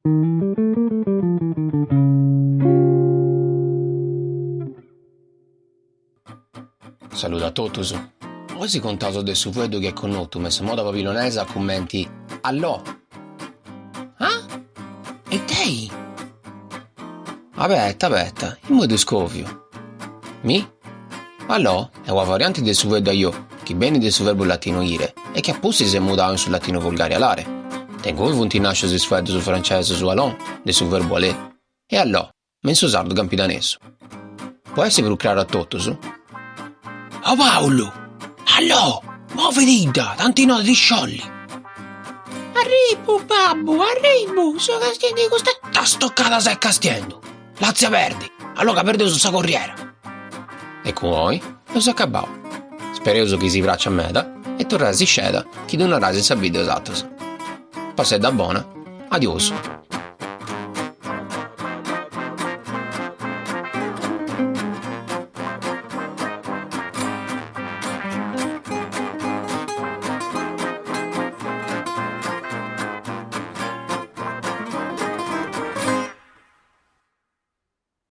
Saludu a totus. Oi si contaus de su fueddu chi est connotu me sa moda pabilonesa cumenti allò. Ah? It'ei? Abeta, abeta, imoi ddu scoviu. Mi? Allò est una varianti de su fueddu aiò, chi benit de su verbu latinu ire e chi a pustis s'est mudau in su latinu vulgari alare. De ingui funt nàscius is fueddus francesus allons, de su verbu aller, e allò, me in su sardu campidanesu. Po essi prus craru a totus. O Paulu! Allò! Movididda, tanti no ti sciolli! Arribu, babbu, arribu, seu castiendi custa ita stocada ses castiendu! Lassia perdi, allò ca perdeus sa corriera! E cun oi eus acabau. Spereus chi si praciat meda e torrais isceda chi ddu narais in sa bidda 'e 'osatrus. Passedda bona, adiosu!